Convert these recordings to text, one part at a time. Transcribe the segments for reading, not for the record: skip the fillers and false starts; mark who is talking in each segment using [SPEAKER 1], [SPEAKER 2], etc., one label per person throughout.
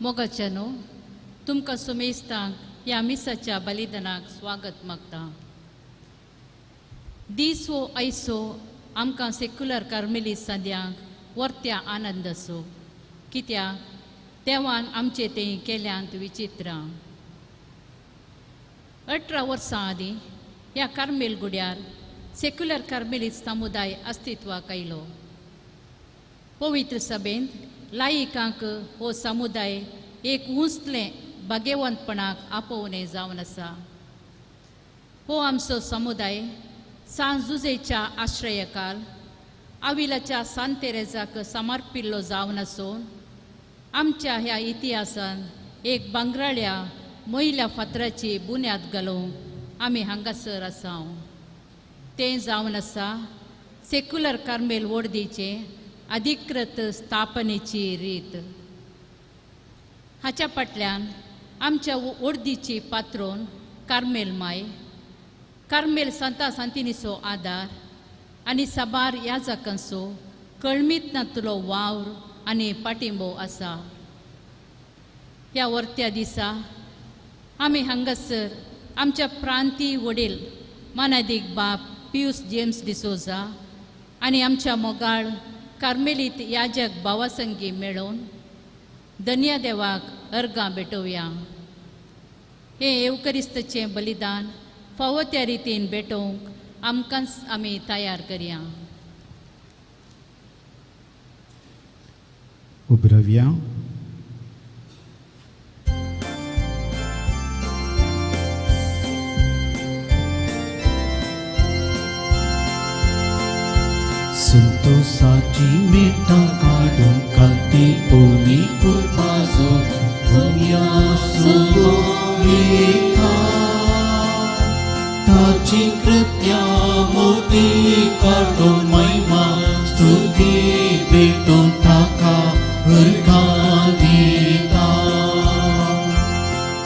[SPEAKER 1] मोगाच्यानो, तुमकां सुमेस्तांक ह्या मिसाच्या बलिदानाक स्वागत मागता. दीस हो ऐसो आमकां सेक्युलर कार्मेली संद्यांक वर्त्या आनंद आसो, कित्याक देवान आमचे तें केल्यांत विचित्रां. 18 वर्सां आदीं ह्या कार्मेल गुड्यार सेक्युलर कार्मेलीत समुदाय अस्तित्वाक आयलो. पवित्र सभेंत लायिकांक हो समुदाय एक उंचलें भाग्यवंतपणाक आपोवणें जावन आसा. हो आमचो समुदाय सांत जुजेच्या आश्रयकाल आविलाच्या सांत तेरेजाक समर्पिल्लो जावन आसून आमच्या ह्या इतिहासान एक भांगराळ्या मयल्या फातराची बुन्याद घालूंक आमी हांगासर आसा. तें जावन आसा सेक्युलर कार्मेल वोर्दीचे अधिकृत स्थापनेची रीत. हाच्या फाटल्यान आमच्या वोर्दीची पात्रोन कार्मेल माय, कार्मेल सांता सांतिनीचो आदार आनी साबार याजकांचो कळमीत नातलो वावर आनी पाटिंबो आसा. ह्या वर्त्या दिसा आमी हांगासर आमच्या प्रांतीय वडील मानादीक बाप पियूस जेम्स डिसोजा आनी आमच्या मोगाळ कार्मेलीत याजक भावासंगी मेळोवन धन्या देवाक अर्गां भेटोवया. हें येवकरिस्ताचें बलिदान फावो त्या रितीन भेटोवंक आमकांच आमी तयार करया.
[SPEAKER 2] उबे रावया.
[SPEAKER 3] संतोषाची मिठां काडून काती पोनी कुरपासो भुमया सुगोविता ताची कृत्या मोती काडून महिमा स्तुती भेटून ताका अर्घां दिता.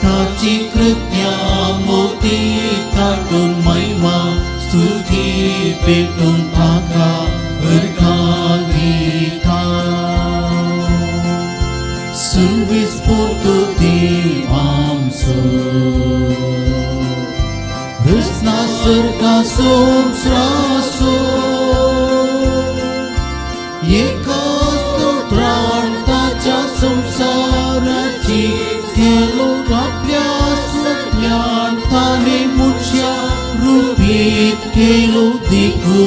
[SPEAKER 3] ताची कृत्या मोती काडून महिमा स्तुती भेटून ताका अर्घां दिता. सुवीस पोतू देवांसो हृस्ना सर्गा सोमस्रासो एका स्तोत्रान ताच्या संसाराची केलो आपल्या सत्यान ताणे मनशा रुपीत केलो देखू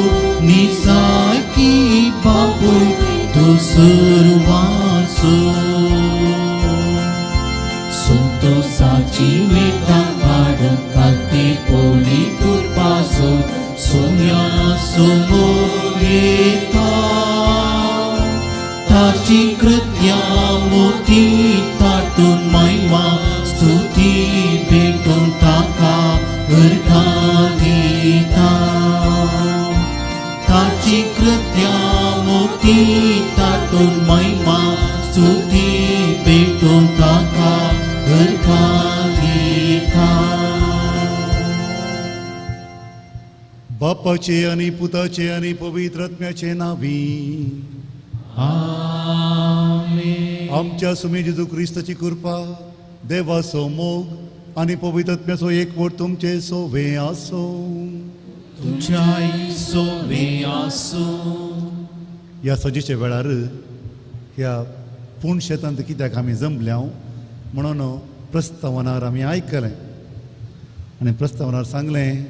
[SPEAKER 3] निसाकी बापूय तो सर्वांचो. संतोषाची मिठां काडून काती पोली कुरपासो सोम्या समोर येता ताची कृत्या मोती ताटून महिमा स्तुती भेटून ताका अर्घां दिता. ताची कृत्या मोती ताटून महिमा स्तुती भेटून ताका अर्घां दिता.
[SPEAKER 4] बापाचे आनी पुताचे आनी पवित्र आत्म्याचे नावी
[SPEAKER 3] आमेन.
[SPEAKER 4] आमच्या सुमी जेजू क्रिस्ताची कृपा, देवाचो मोग आनी पवित्र आत्म्याचो एकवट तुमचे सोवे आसूं.
[SPEAKER 3] तुमच्याय सोवे आसूं.
[SPEAKER 4] ह्या सजेच्या वेळार ह्या पूण शेतांत कित्याक आमी जमल्या म्हणून प्रस्तावनार आमी आयकलें आनी प्रस्तावनार सांगलें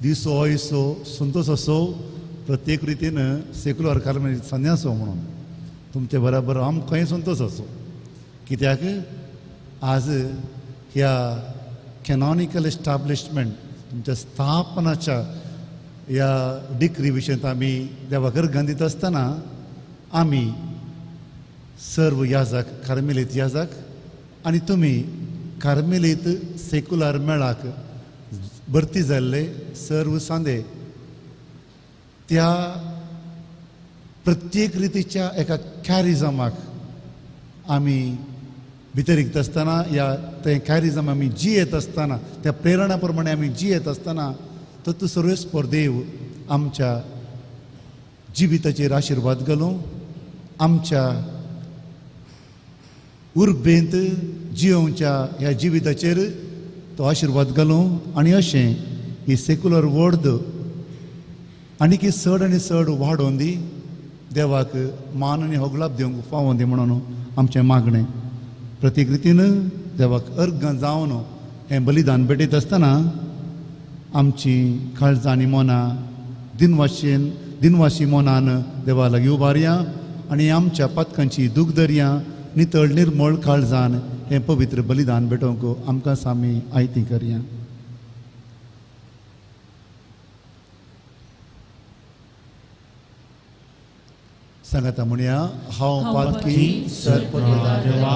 [SPEAKER 4] दिसो ऐसो संतोष असो प्रत्येक रितीन सेक्युलर कार्मेल संन्यासो म्हणून तुमचे बराबर आमकांय संतोष असो. कित्याक आज ह्या कॅनॉनिकल एस्टाब्लिशमेंट तुमच्या स्थापनाच्या ह्या डिक्री विशयांत आमी देवाक अर्घां दिता आसतना आमी सर्व याजक कार्मेलीत याजक आनी तुमी कार्मेलीत सेक्युलर मेळाक भरती जाल्ले सर्व सांदे त्या प्रत्येक रितीच्या एका कॅरिजमाक आमी भितर रिगता आसतना या तें कॅरिजम आमी जियेत आसतना त्या प्रेरणा प्रमाणे आमी जियेत आसतना तो सर्वेस्पर देव आमच्या जिविताचेर आशिर्वाद घालूं, आमच्या उर्बेंत जियोवच्या ह्या जिविताचेर तो आशिर्वाद घालूं आनी अशें ही सेक्युलर वर्ड आनीक चड आनी चड वाडोवन दी, देवाक मान आनी होगलाप दिवंक फावोन दी म्हणून आमचें मागणें. प्रतिकृतीन देवाक अर्घ जावन हें बलिदान भेटयत आसतना आमची काळजां आनी मनां दिनवाशी मनान देवा लागीं उबारया आनी आमच्या पातकांची दूख दरया नितळ निर्मळ काळजान हें पवित्र बलिदान भेटोवंक आमकां सामी आयती करया. सांगाता म्हणया, हांव पातकी सरपटला
[SPEAKER 3] देवा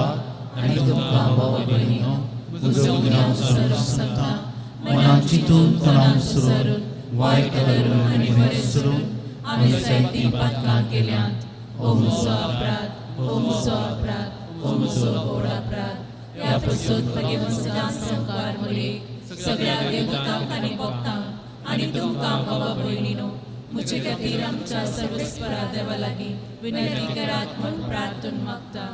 [SPEAKER 3] आनी तुमकां भाव भयणीनो म्हजो गुन्यांव सोडूंक सांगता, मनान चिंतून तोंडान सोडून वायट करून आनी बरें सोडून
[SPEAKER 1] आमी जायतीं पातकां केल्यांत. ओ म्हजो अपराध, ओ म्हजो अपराध, ओ म्हजो व्हड अपराध. ह्या पसून म्हगे सदां संवकार मरे सगळ्या देवतांक आनी भक्तांक आनी तुमकां बाबा भयणीनो म्हजे खातीर आमच्या सर्वेस्परा देवा लागीं विनंती करात म्हूण प्रार्थना मागता.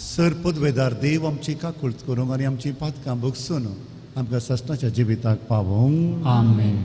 [SPEAKER 4] सर पदवेदार देव आमची काकुळट करूंक आनी आमची पातकां भोगसून आमकां सासणाच्या जिविताक पावोवंक.
[SPEAKER 3] आमेन.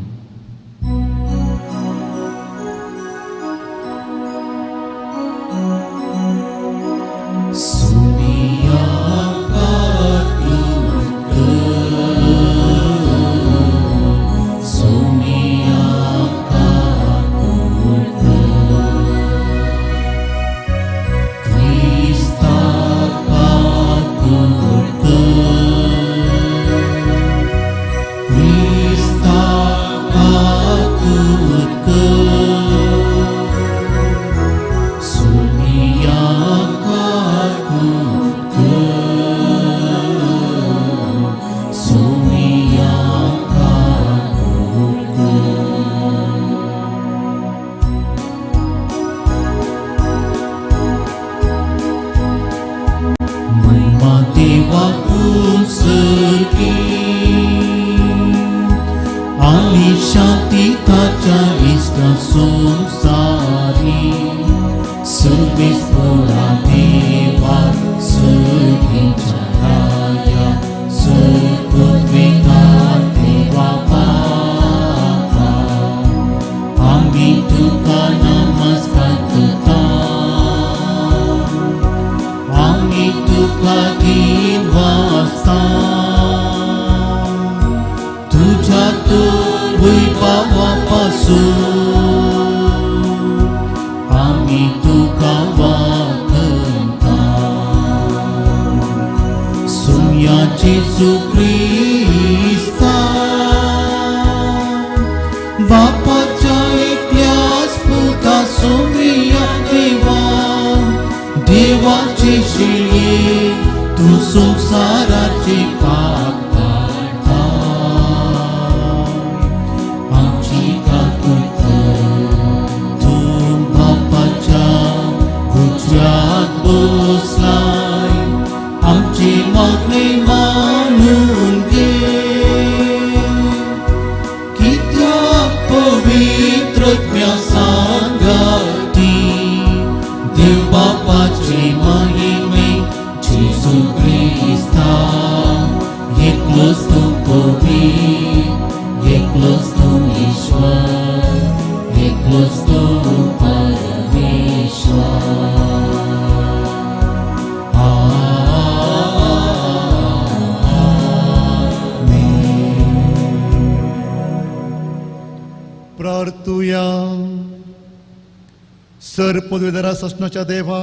[SPEAKER 4] सर पदवेदारा ससनाच्या देवा,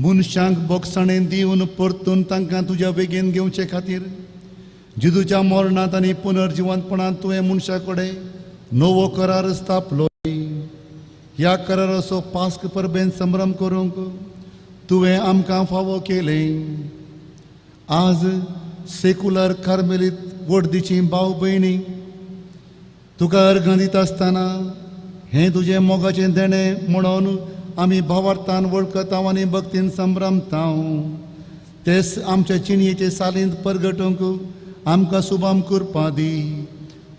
[SPEAKER 4] मनशांक बोगसाणेन दिवन परतून तांकां तुज्या वेगेन घेवचे खातीर जेजूच्या मरणांत आनी पुनर्जिवंतपणांत तुवें मनशा कडेन नवो करार स्थापलो. ह्या कराराचो पास्क परबेन संभ्रम करूंक तुवें आमकां फावो केलें. आज सेकुलर कार्मेलीत वडदीची भाव भयणी तुका अर्घां दिता आसतना हें तुजें मोगाचें देणें म्हणून आमी भावार्थान वळखताव आनी भक्तीन संभ्रमताव. तेच आमच्या चिणयेचे सालींत परगटूंक आमकां सुबाम करपा दी.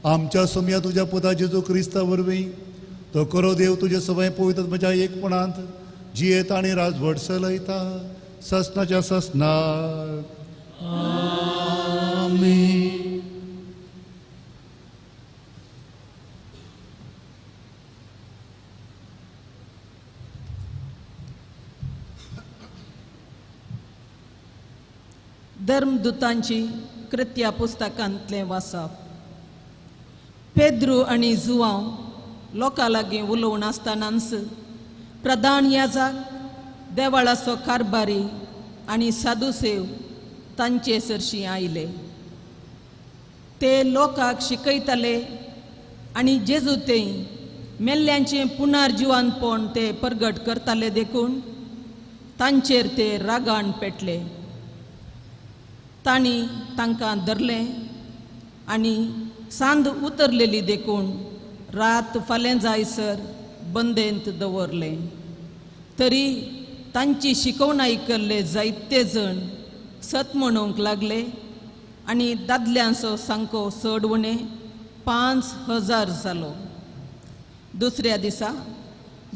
[SPEAKER 4] आमच्या सोमया तुज्या पुता जेजू क्रिस्ता वरवीं तो करो देव तुजे सवय पवित्र म्हज्या एकपणांत जियेता आनी राजवट चलयता ससनाच्या ससनाक.
[SPEAKER 3] आमेन.
[SPEAKER 2] धर्मदूतांची कृत्या पुस्तकांतलें वाचप. पेद्रू आनी जुवांव लोकां लागीं उलोवन आसतनाच प्रधान याजक, देवाळाचो कारभारी आनी साधुसेव तांचे सरशीं आयले. ते लोकांक शिकयताले आनी जेजू ते मेल्ल्यांचें पुनर्जिवनपण ते परगट करताले देखून तांचेर ते रागान पेटले. तांणी तांकां धरलें आनी सांद उतरलेली देखून रात फाल्यां जायसर बंदेंत दवरलें. तरी तांची शिकवण आयकल्ले जायते जण सत म्हणूंक लागले आनी दादल्यांचो सांको चड उणें 5,000 जालो. दुसऱ्या दिसा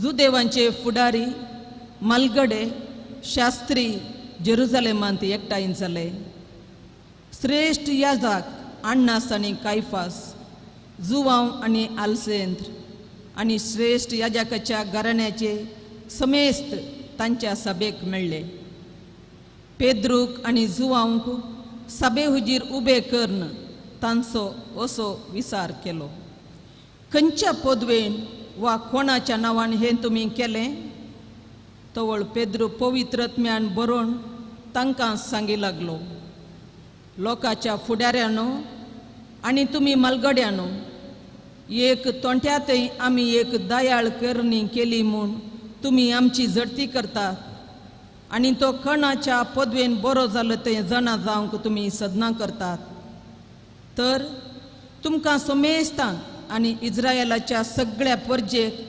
[SPEAKER 2] जुदेवांचे फुडारी, मालगडे, शास्त्री जेरुजलेमांत एकठांय जाले. श्रेश्ठ याजक अण्णास आनी कायफास, जुवांव आनी आलसेंद्र आनी श्रेश्ठ याजकाच्या घराण्याचे समेस्त तांच्या सभेक मेळ्ळे. पेद्रूक आनी जुवांक सभे हुजीर उबे करून तांचो असो विचार केलो, खंयच्या पदवेन वा कोणाच्या नांवान हें तुमी केलें? तवळ पेद्रू पवित्र आत्म्यान बरोवन तांकां सांगी लागलो, लोकांच्या फुडाऱ्यानो आनी तुमी मालगड्यानो, एक तोंट्यातय आमी एक दयाळ करणी केली म्हूण तुमी आमची झडती करतात आनी तो कणाच्या पदवेन बरो जालो तें जाणा जावंक तुमी सदनां करतात. तर तुमकां समेस्तांक आनी इज्रायलाच्या सगळ्या परजेक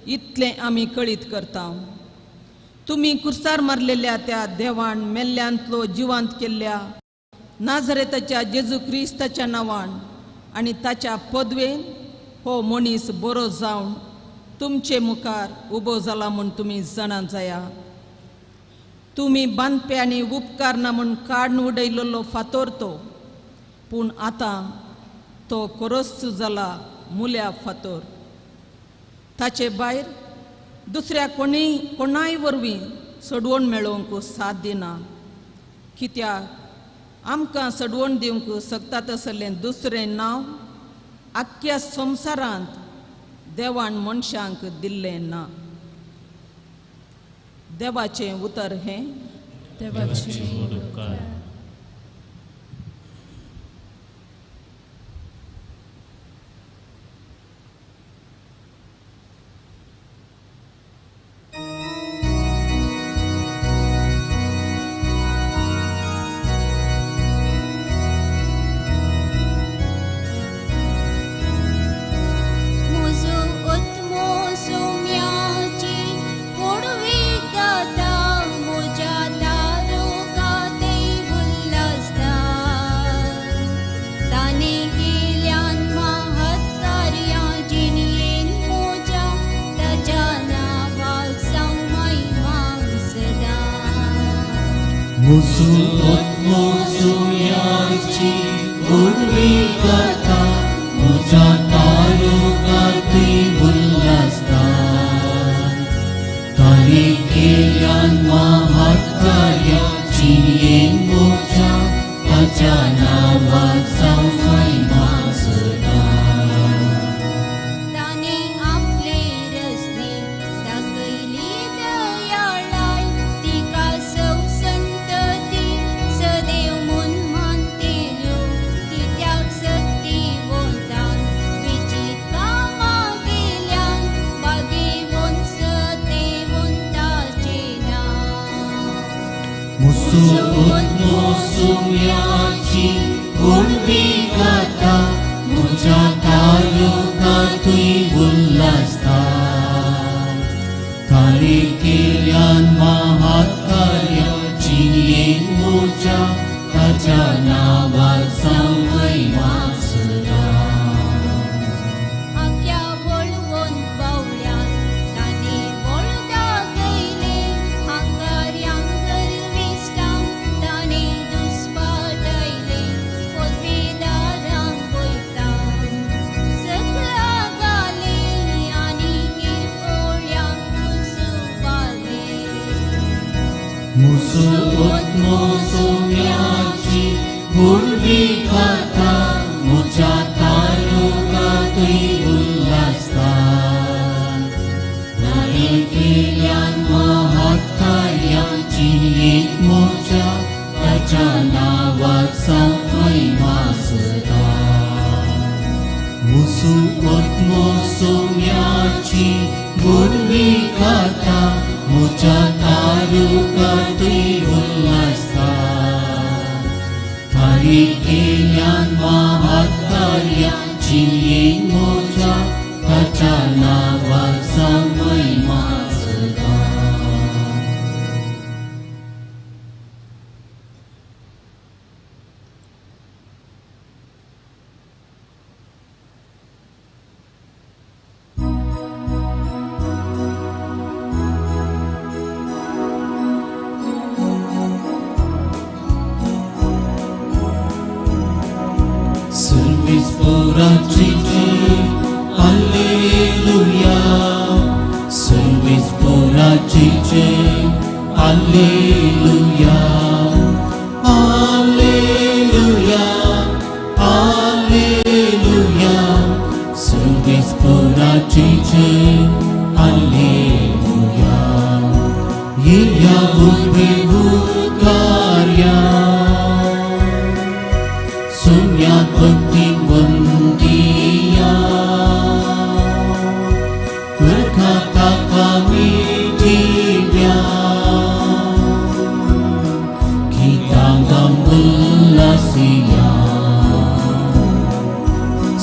[SPEAKER 2] इतलें आमी कळीत करता, तुमी कुर्सार मारलेल्या त्या देवान मेल्ल्यांतलो जिवांत केल्ल्या नाझरेताच्या जेजू क्रिस्ताच्या नांवान आनी ताच्या पदवेन हो मनीस बरो जावन तुमचे मुखार उबो जाला म्हूण तुमी जाणा जाया. तुमी बांदप्यांनी उपकारना म्हूण काडून उडयलेलो फातोर तो, पूण आतां तो कोरोस जाला मुल्या फातोर. ताचे भायर दुसऱ्या कोणीय कोणाय वरवीं सडवण मेळोवंक साथ दिना, कित्याक आमकां सडवण दिवंक शकता तसलें दुसरें नांव आख्ख्या संवसारांत देवान मनशांक दिल्लें ना. देवाचें उतर हें.
[SPEAKER 1] देवाचे उपकार.
[SPEAKER 3] पूर्वी गाथा मुझ्या तारुकातूय उल्हासता नारेकेल्यान महाकार्यांची एक मोर्चा ताच्या नांवाक सावंक महिमा सदा मुसू आत्मो सोम्याची पूर्वी गाथा मुझ्या तारुकातूय उल्हासता तारीकेल्यान महाकार्यांची एक मोर्चा ताच्या नांवाक सावंक महिमा सदा. Service पोराची Alleluia, Service पोराची Alleluia, Alleluia, Alleluia, Service पोराची Alleluia, येया उद्भूत कार्या सुम्यात भक्ती वंदिया पुरखा ताका मिठिव्या गीतां उल्हासिया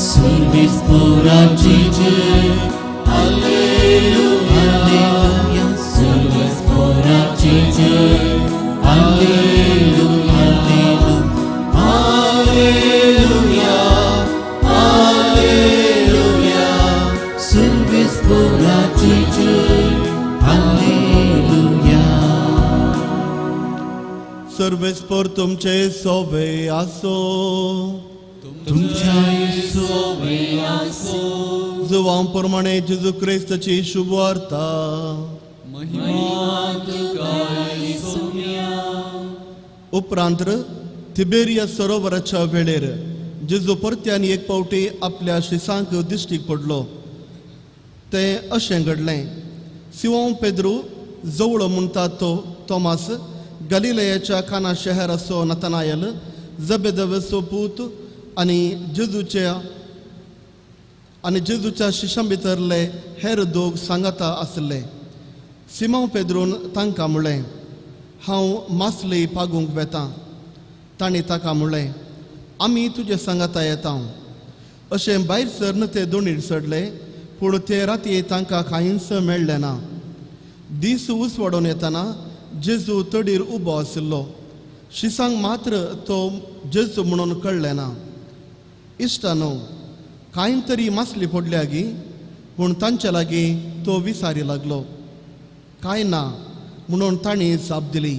[SPEAKER 3] सर्वेस पोराची जय Alleluia, सर्वेस पोराची जय Alleluia, Alleluia, Alleluia, सर्वेस पोराची जय Alleluia.
[SPEAKER 5] सर्वेस्पर तुमचे सोवे आसो.
[SPEAKER 3] तुमच्याय सोवे आसो.
[SPEAKER 5] जुवां प्रमाणे जेजू क्रिस्ताची शुभवार्ता.
[SPEAKER 3] महिमा तुका सोम्या.
[SPEAKER 5] उपरांत तिबेरिया सरोवराच्या वेळेर जेजू परत्यान एक फावटी आपल्या शिसांक दिश्टीक पडलो. तें अशें घडलें, सिवों पेद्रू, जवळो म्हणटा तो तोमास, गलिलयाच्या काना शहराचो नतनायल, जबेदवेचो पूत आनी जेजूच्या शिशां भितरले हेर दोग सांगाता आसले. सिमांव पेद्रून तांकां म्हणलें, हांव मासली पागूंक वेतां. तांणी ताका म्हणलें, आमी तुजे सांगाता येता. अशें भायर सरन ते दोणीर चडले, पूण ते राती तांकां कांयच मेळ्ळें ना. दीस उसवाडून येतना जेजू तडीर उबो आशिल्लो. शिसांक मात्र तो जेजू म्हणून कळ्ळें ना. इश्टानो, कांय तरी मासली पडल्या गी, पूण तांचे लागीं तो विसारी लागलो. कांय ना म्हणून तांणी जाप दिली.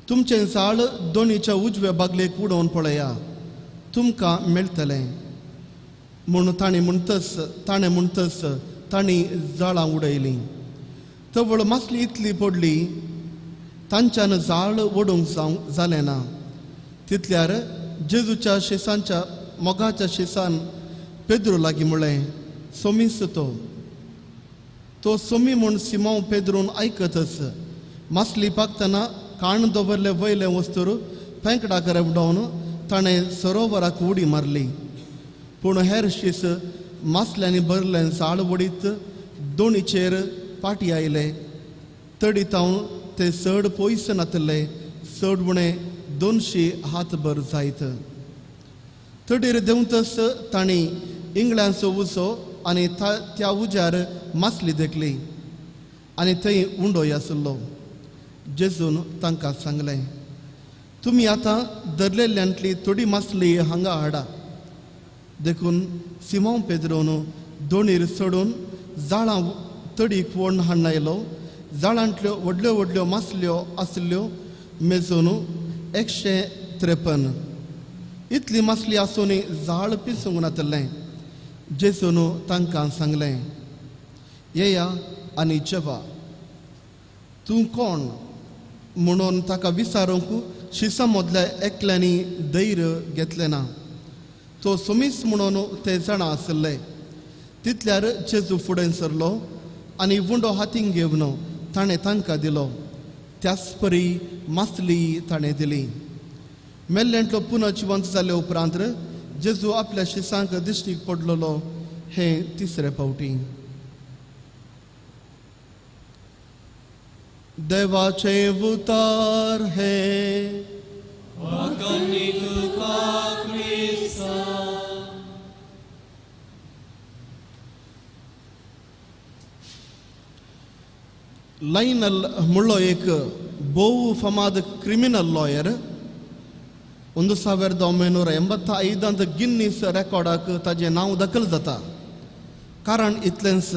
[SPEAKER 5] तुमचें जाळ दोनीच्या उजव्या बागलेक उडोवन पळया, तुमकां मेळटलें म्हूण ताणें म्हणटच तांणी जाळां उडयलीं. तवळ मासली इतली पडली तांच्यान जाळ ओडूंक जावंक जालें ना. तितल्यार जेजूच्या शिसांच्या मोगाच्या शिसान पेद्रू लागीं म्हणलें, सोमीस तो. तो सोमी म्हूण सिमांव पेद्रून आयकतच मासली पाकतना काण दवरले वयले वस्तूर पेंकडाक उडोवन ताणें सरोवराक उडी मारली. पूण हेर शीस मासल्यांनी भरलें जाळ वडीत दोणीचेर पाटी आयले. तडी तावन ते चड पयस नातले, चड उणें 200 हातभर जायत. तडीर देंवतच तांणी इंगळ्यांचो उजो आनी त्या उज्यार मासली देखली आनी थंय उंडोय आसलो. जेजून तांकां सांगलें, तुमी आतां धरलेल्यांतली थोडी मासली हांगा हाडा. देखून सिमांव पेद्रोन दोणीर चडून जाळां तडीक वोण हाडून आयलो. जाळांतल्यो व्हडल्यो व्हडल्यो मासल्यो आसल्यो मेजून 153. इतली मासली आसूनय जाळ पिसूंक नातलें. जेजून तांकां सांगलें, येया आनी जेवा. तूं कोण म्हणून ताका विचारूंक शिसां मदल्या एकल्यांनी धैर्य घेतलें ना. तो सोमीस म्हणून ते जाणा आशिल्ले. तितल्यार जेजू फुडें सरलो आनी उंडो हातीन घेवन ताणें तांकां दिलो. त्याच परी मासली ताणें दिली. मेल्ल्यांतलो पुनः जिवंत जाले उपरांत जेजू आपल्या शिसांक दिश्टीक पडलेलो हें तिसरे फावटी. देवाचे उतार हे लायनल म्हणलो एक भोव फामाद क्रिमिनल लॉयर. 1985 गिन्नीस रेकॉर्डाक ताजें नांव दखल जाता. कारण इतलेंच,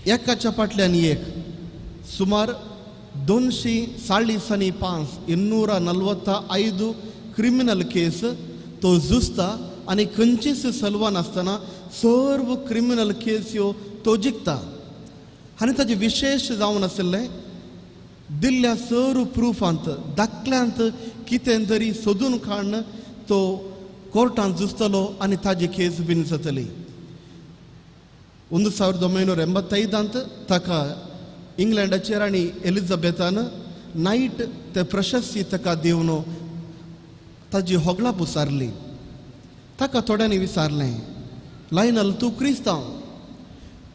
[SPEAKER 5] एकाच्या फाटल्यान एक सुमार 245 245 क्रिमिनल केस तो झुजता आनी खंयचीच सलवा नासतना सर्व क्रिमिनल केस ह्यो तो जिखता. आनी ताजें विशेश जावन आशिल्लें दिल्ल्या सर्व प्रुफांत दाखल्यांत कितें तरी सोदून काडून तो कोर्टांत झुजतलो आनी ताजी केस विन जातली. 1985 ताका इंग्लंडाचे राणी एलिझाबेथान नायट ते प्रशस्ती ताका दिवन ताजी होगळा पुसारली. ताका थोड्यांनी विचारलें, लायनल तूं क्रिस्तांव,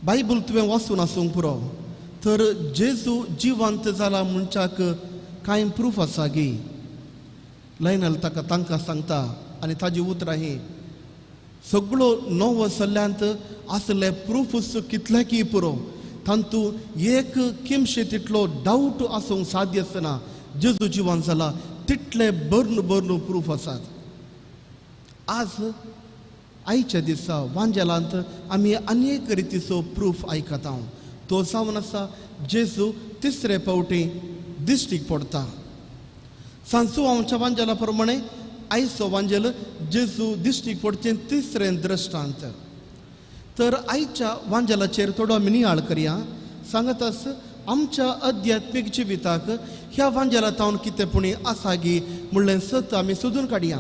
[SPEAKER 5] बायबल तुवें वाचून आसूंक पुरो, तर जेजू जिवंत जाला म्हणच्याक कांय प्रूफ आसा गी? लायनल ताका तांकां सांगता आनी ताजी उतरां ही, सगळो नवो सल्ल्यांत आसले प्रुफूच कितले की पुरो, तांतू एक किमशे तितलो डावट आसूंक साध्य आसना जेजू जिवन जाला तितले बर्न बर्न प्रूफ आसात. आज आयच्या दिसा वांजेलांत आमी अनेक रितीचो प्रूफ आयकता. तो जावन आसा जेजू तिसरे फावटी दिश्टीक पडटा. सांजू आमच्या वांजेला प्रमाणे आयचो वांजेल जेजू दिश्टीक पडचें तिसरें दृश्टांत. तर आयच्या वांजेलाचेर थोडो आमी नियाळ करया. सांगत आस आमच्या अध्यात्मीक जिविताक ह्या वांजेला तावन कितें पुणी आसा गी म्हणलें सत आमी सोदून काडया.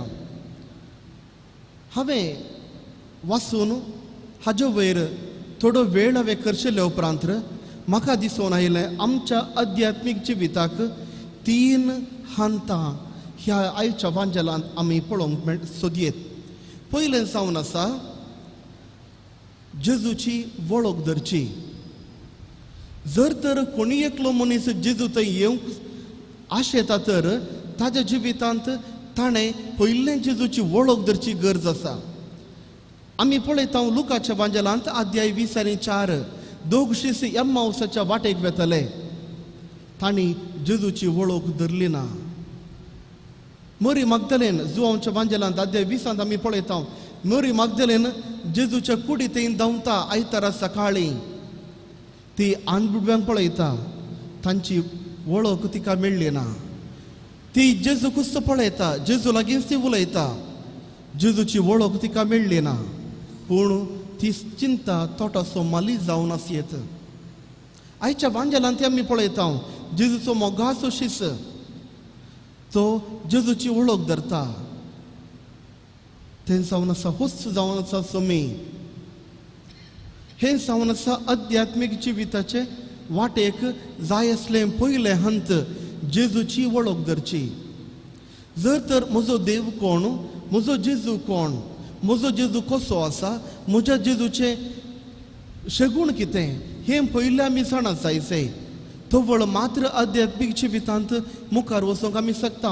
[SPEAKER 5] हांवें वाचून हाजे वयर थोडो वेळ हांवें करशिल्ले उपरांत म्हाका दिसून आयलें आमच्या अध्यात्मीक जिविताक 3 हांतां ह्या आयच्या वांजेलांत आमी पळोवंक सोदयेत. पयलें जावन आसा जेजूची वळख धरची. जर तर कोणी एकलो मनीस जेजू थंय येवंक आशेता तर ताज्या जिवितांत ताणें पयलें जेजूची वळख धरची गरज आसा. आमी पळयता लुकाच्या वांजेलांत अध्याय 20:4 दोग शिस एम्माउसाच्या वाटेक वेतले, तांणी जेजूची वळख धरली ना. मरी मागदलेन जुवांच्या वांजेलांत अध्याय 20 आमी पळयता मरी मागदलेन जेजूच्या कुडी थंय धांवता आयतारा सकाळीं. ती आनबुडव्यांक पळयता, तांची वळख तिका मेळ्ळी ना. ती जेजू कुस्त पळयता, जेजू लागींच ती उलयता, जेजूची वळख तिका मेळ्ळी ना. पूण ती चिंता तोटाचो माली जावन आसयेत. आयच्या वांजेलांत आमी पळयता जेजूचो मोगाचो शिस, तो जेजूची वळख धरता. तें जावन आसा होच जावन आसा सोमी. हें जावन आसा अध्यात्मीक जिविताचे वाटेक जाय आसलें पयलें हंत जेजूची वळख धरची. जर तर म्हजो देव कोण, म्हजो जेजू कोण, म्हजो जेजू कसो आसा, म्हज्या जेजूचें शेगूण कितें हें पयलें आमी जाणा जायचें. तवळ मात्र अध्यात्मीक जिवितांत मुखार वचूंक आमी शकता.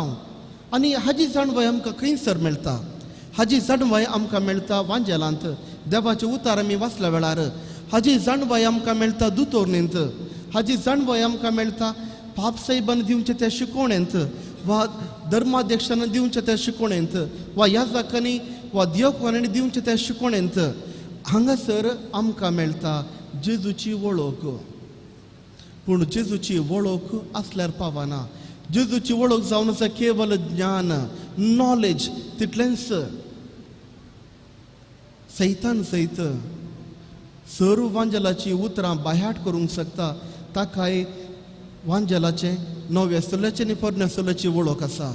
[SPEAKER 5] आनी हाजी जाणवाय आमकां खंयसर मेळटा? हाजी जाणवाय आमकां मेळटा वांजेलांत देवाचे उतार आमी वाचल्या वेळार. हाजी जाणवाय आमकां मेळटा दुतोरणींत. हाजी जाणवाय आमकां मेळटा पापसाहेबान दिवचे त्या शिकवणेंत वा धर्माध्यक्षान दिवचे त्या शिकवणेंत वा याजकांनी वा देवकोणांनी दिवचे त्या शिकवणेंत. हांगासर आमकां मेळटा जेजूची वळख. पूण जेजूची वळख आसल्यार पावना. जेजूची वळख जावन आसा केवल ज्ञान, नॉलेज तितलेंच. सैतान सयत सर्व वांजेलाची उतरां बाह्याट करूंक शकता. ताकाय वांजेलाचें नव्या सल्ल्याचें आनी पोरण्या सल्ल्याची वळख आसा.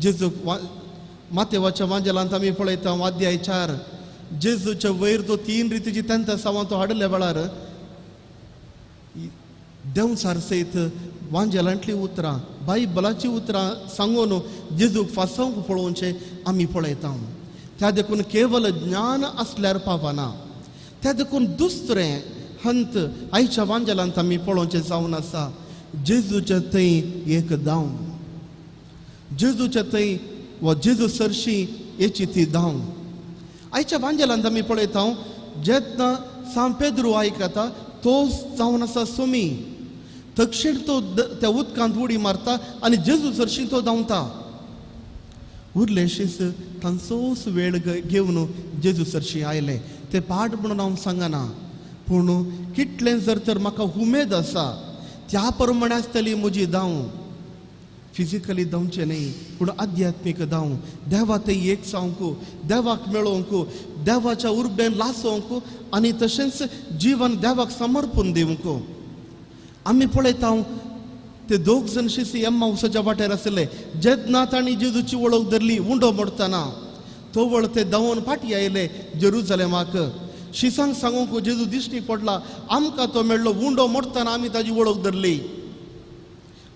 [SPEAKER 5] जेजूक मातेवाच्या वांजेलांत आमी पळयता वाद्याय 4 जेजूच्या वयर तो 3 रितीची तेंतासांवां तो हाडल्या वेळार देंवचार सयत वांजेलांतलीं उतरां बायबलाचीं उतरां सांगून जेजूक फासोवंक पळोवचें आमी पळयता. त्या देखून केवल ज्ञान आसल्यार पावना. त्या देखून दुसरें हंत आयच्या वांजेलांत आमी पळोवचें जावन आसा जेजूचे थंय एक धांव, जेजूचे थंय वा जेजू सरशी येची ती धांव. आयच्या वांजेलांत आमी पळयता जेन्ना सांत पेद्रू आयकता तो जावन आसा सुमी, तक्षण तो त्या उदकांत उडी मारता आनी जेजू सरशी तो धांवता. उरलेशीच तांचोच वेळ घेवन जेजू सरशी आयले. ते पाठ म्हणून हांव सांगना, पूण कितलें जर तर म्हाका उमेद आसा त्या प्रमाणे आसतली म्हजी धांव. फिजिकली धांवचें न्हय पूण आध्यात्मीक धांव, देवा थंय एक जावंक, देवाक मेळोवंक, देवाच्या उर्बेन लासोवंक आनी तशेंच जिवन देवाक समर्पण दिवंक. आमी पळयता ते दोग जण शिसी एम्माउसाच्या वाटेर आशिल्ले. जेन्ना तांणी जेजूची वळख धरली उंडो मोडटना तवळ ते धांवून फाटी आयले जेरुजलेमाक. शिसांक सांगूंक जेजू दिश्टी पडला, आमकां तो मेळ्ळो उंडो मोडटना आमी ताजी वळख धरली.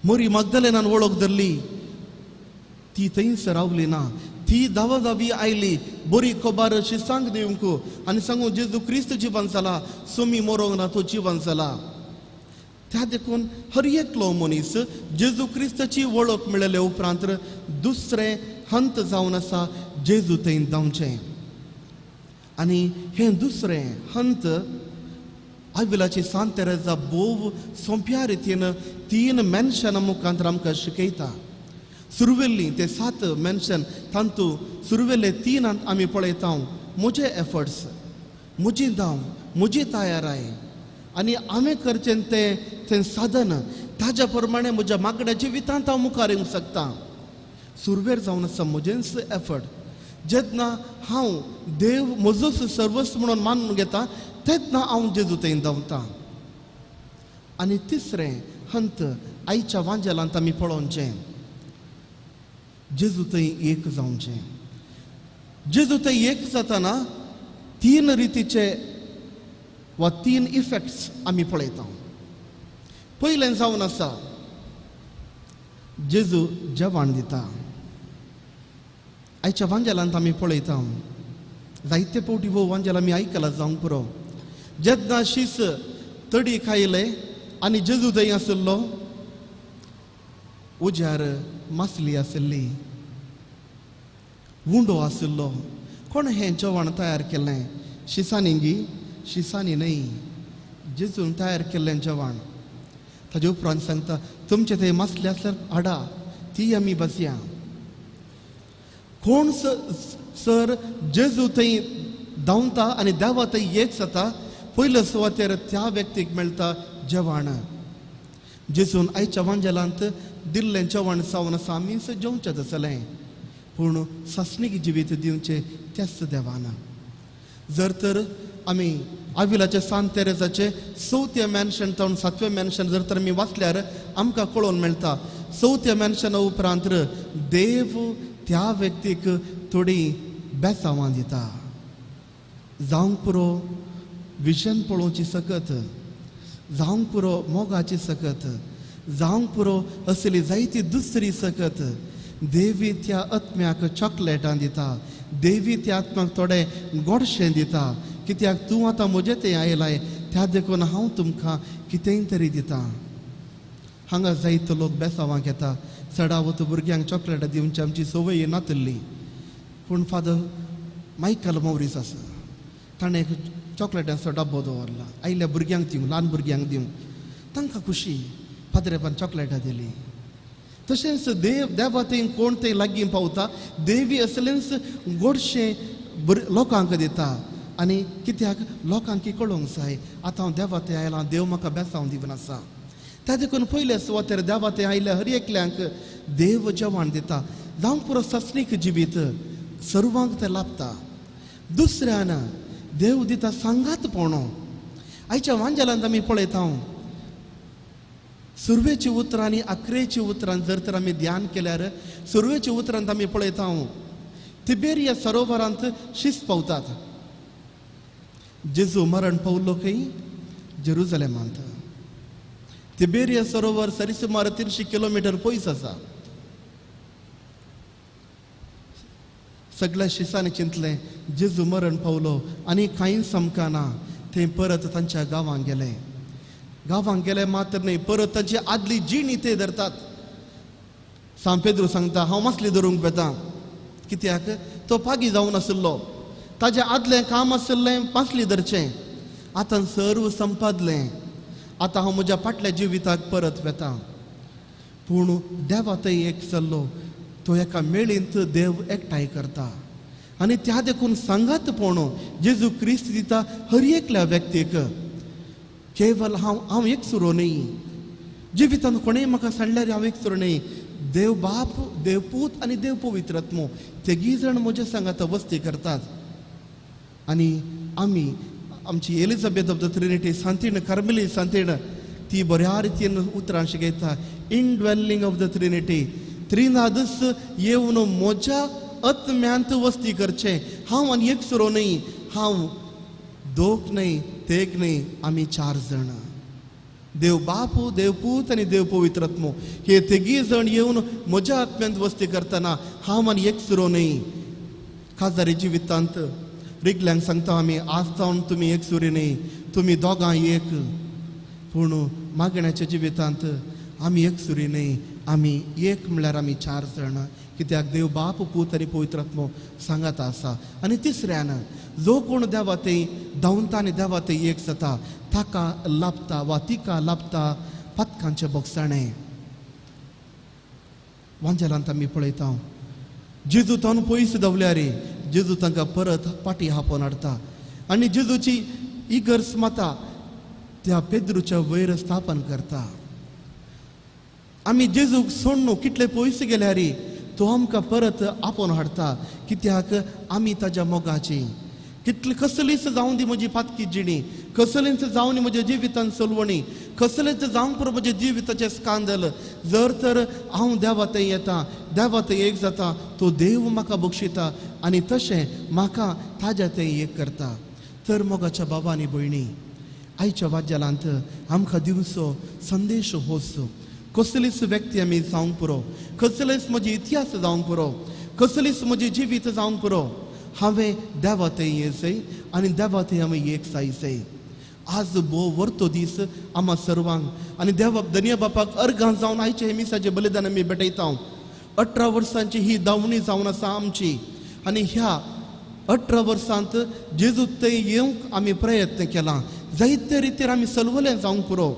[SPEAKER 5] मोरी मगदलेनान वळख धरली, ती थंयच रावली ना, ती धांवा धांवी आयली बरी खबर शिसांक दिवंक आनी सांगू जेजू क्रिस्त जिवन जाला, सुमी मरोंक ना तो जिवन जाला. त्या देखून हर एकलो मनीस जेजू क्रिस्ताची वळख मेळ्ळे उपरांत दुसरें हंत जावन आसा जेजू थंय धांवचें. आनी हें दुसरें हंत आविलाची सांत तेरेजा भोव सोंप्या रितीन 3 मेन्शनां मुखांत आमकां शिकयता. सुरवेल्लीं ते 7 मेन्शन तांतू सुरवेल्ले 3 आमी पळयता म्हजे एफर्ट्स, म्हजी धांव, म्हजी तयाराय आनी हांवें करचें तें तें साधन ताज्या प्रमाणे म्हज्या मागण्या जिवितांत हांव मुखार येवंक शकता. सुरवेर जावन आसा म्हजेंच एफर्ट. जेन्ना हांव देव म्हजोच सर्वस्व म्हणून मानून घेता तेन्ना हांव जेजू थंय धांवता. आनी तिसरें हंत आयच्या वांजेलांत आमी पळोवचें जेजू थंय एक जावचें. जेजू थंय एक जाताना 3 रितीचे वा 3 इफेक्ट्स आमी पळयता. पयलें जावन आसा जेजू जेवण दिता. आयच्या वांजेलांत आमी पळयता जायते फावटी हो वांजेल आमी आयकला जावंक पुरो. जेन्ना शीस तडी खायले आनी जेजू थंय आशिल्लो, उज्यार मासली आशिल्ली, उंडो आशिल्लो. कोण हें जेवण तयार केलें? शिसांनी गी? शिसांनी न्हय, जेजून तयार केल्लें जेवण. ताजे उपरांत सांगता तुमचे थंय मासले आसल्यार हाडा, ती आमी बसया. कोण सर जेजू थंय धांवता आनी देवा थंय एक जाता, पयले सुवातेर त्या व्यक्तीक मेळटा जेवण. जेजून आयच्या वांजेलांत दिल्लें जेवण जावन आसा आमीच जेवचें तसलें, पूण सासणीक जिवीत दिवचें त्याच देवान. जर तर आमी आविलाचे सांत तेरेजाचे 4थ्या मॅन्शन जावन 7व्या मॅन्शन जर तर आमी वाचल्यार आमकां कळोवन मेळटा 4थ्या मॅन्शना उपरांत देव त्या व्यक्तीक थोडी बेसांवां दिता. जावंक पुरो विजन पळोवची सकत, जावंक पुरो मोगाची सकत, जावंक पुरो असली जायती दुसरी सकत. देवी त्या आत्म्याक चॉकलेटां दिता, देवी त्या आत्म्याक थोडे गोडशें दिता, कित्याक तूं आतां म्हजें थंय आयलाय त्या देखून हांव तुमकां कितेंय तरी दिता. हांगा जायतो लोक बेसांवांक येता, चडावत भुरग्यांक चॉकलेटां दिवची आमची संवय नातिल्ली. पूण फादर मायकल मौरीस आसा, ताणें एक चॉकलेटांचो डब्बो दवरला, आयिल्ल्या भुरग्यांक दिवंक, ल्हान भुरग्यांक दिवंक. तांकां खुशी फादरेपान चॉकलेटां दिली. तशेंच देव देवा थंय कोण थंय लागीं पावता, देवी असलेंच गोडशें लोकांक दिता. आनी कित्याक लोकांक कळोवंक जाय आतां हांव देवा थंय आयलां, देव म्हाका बेसांव दिवन आसा. त्या देखून पयले सुवातेर देवा थंय आयिल्ल्या हर एकल्यांक देव जेवण दिता. जावंक पुरो सासणीक जिवीत सर्वांक तें लाभता. दुसऱ्यान देव दिता सांगात पोणो. आयच्या वांजेलांत आमी पळयता सुरवेची उतरां आनी अकरेची उतरां जर तर आमी ध्यान केल्यार सुरवेच्या उतरांत आमी पळयता तिबेरिया सरोवरांत शीस पावतात. जेजू मरण पावलो खंय? जेरुजलेमांत. तिबेरिया सरोवर सरी सुमार 300 किलोमिटर पयस आसा. सगळ्या शिसांनी चिंतलें जेजू मरण पावलो आनी कांयच आमकां ना. ते परत तांच्या गांवांत गेले. गांवांत गेले मात्र न्हय, परत तांची आदली जिणी ते धरतात. सांत पेद्रू सांगता हांव मासली धरूंक वेता. कित्याक? तो पागी जावन आशिल्लो. ताजें आदलें काम आशिल्लें मासली धरचें. आतां सर्व संपादलें, आतां हांव म्हज्या फाटल्या जिविताक परत वेता. पूण देवा थंय एक चल्लो, तो एका मेळींत देव एकठांय करता आनी त्या देखून सांगात पोणो जेजू क्रिस्त दिता हर एकल्या व्यक्तीक. केवल हांव हांव एक सुरो न्हय, जिवितांत कोणेय म्हाका सांडल्यार हांव एक सुरो न्हय. देव बाप, देव पूत आनी देव पवित्र आत्मो तेगी जाण म्हज्या सांगात वस्ती करतात. आनी आमी आमची एलिझाबेथ ऑफ the Trinity सांतीण, कार्मेली सांतीण, ती बऱ्या रितीन उतरां शिकयता. इनड्वेलिंग ऑफ the Trinity, त्रिनादस येवन म्हज्या आत्म्यांत वस्ती करचें. हांव आनी एक सुरो न्हय, हांव दोग न्हय, तेग न्हय, आमी 4 जाण. देव बाप, देव पूत आनी देव पवित्र आत्मो हे तेगी जाण येवन म्हज्या आत्म्यांत वस्ती करतना हांव आनी एक सुरो न्हय. काजारी जिवितांत रिगल्यांक सांगता आमी, आज जावन तुमी एक सुरी न्हय, तुमी दोगां एक. पूण मागण्याच्या जिवितांत आमी एक सुरी न्हय, आमी एक म्हणल्यार आमी 4 जाण. कित्याक? देव बाप, पूत आनी पवित्र आत्मो सांगात आसा. आनी तिसऱ्यान जो कोण देवा थंय धांवता आनी देवा थंय एक जाता ताका लाभता वा तिका लाभता पातकांचें बोगसाणें. वांजेलांत आमी पळयता जेजू तावन पयस दवल्यार जेजू तांकां परत पाटी हापोवन हाडटा आनी जेजूची इगर्ज माता त्या पेद्रूच्या वयर स्थापन करता. आमी जेजूक सोडून कितले पयस गेल्यार तो आमकां परत आपोवन हाडटा. कित्याक? आमी ताज्या मोगाची. कितले कसलीच जावन दी म्हजी पातकी जिणी, कसलीच जावन म्हज्या जिवितान चलवणी, कसलेच जावंक पुरो म्हज्या जिविताचें स्कांदल, जर तर हांव देवा थंय येता, देवा थंय एक जाता, तो देव म्हाका बक्षिता आनी तशें म्हाका ताज्या थंय एक करता. तर मोगाच्या बाबा आनी भयणी, आयच्या वाद्यालांत आमकां दिवचो संदेश होच. कसलीच व्यक्ती आमी जावंक पुरो, कसलेच म्हजी इतिहास जावंक पुरो, कसलीच म्हजी जिवीत जावंक पुरो, हांवें देवा थंय येसय आनी देवा थंय हांवें एक जायसय. आज भोव वर्तो दीस आमा सर्वांक आनी देवा धनया बापाक अर्गां जावन आयचे हे मिसाचें बलिदान आमी भेटयता. 18 वर्सांची ही धांवणी जावन आसा आमची आनी ह्या 18 वर्सांत जेजू थंय येवंक आमी प्रयत्न केला. जायते रितीर आमी सलवलें जावंक पुरो,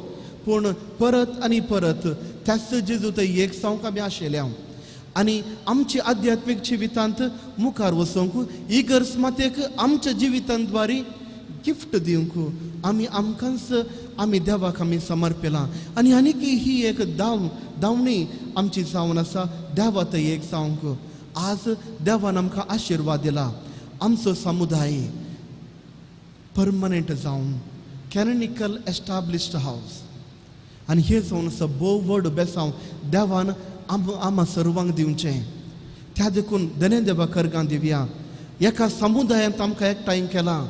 [SPEAKER 5] पूण परत आनी परत त्याच जेजू थंय एक जावंक आमी आशिल्ले. आनी आमची आध्यात्मीक जिवितांत मुखार वचूंक इगर्ज मातेक आमच्या जिवितांद्वारे गिफ्ट दिवंक आमी आमकांच आमी देवाक आमी समर्पिलां. आनी आनीक ही एक धांवणी आमची जावन आसा देवा थंय एक जावंक. आज देवान आमकां आशिर्वाद दिला. आमचो समुदाय परमनंट जावन कॅनॉनिकल एस्टाब्लिश्ड हावस आनी हे जावन आसा भोव व्हड बेसांव देवान आमा सर्वांक दिवचें. त्या देखून धने देवा करगां दिवया. एका समुदायांत आमकां एकठांय केलां,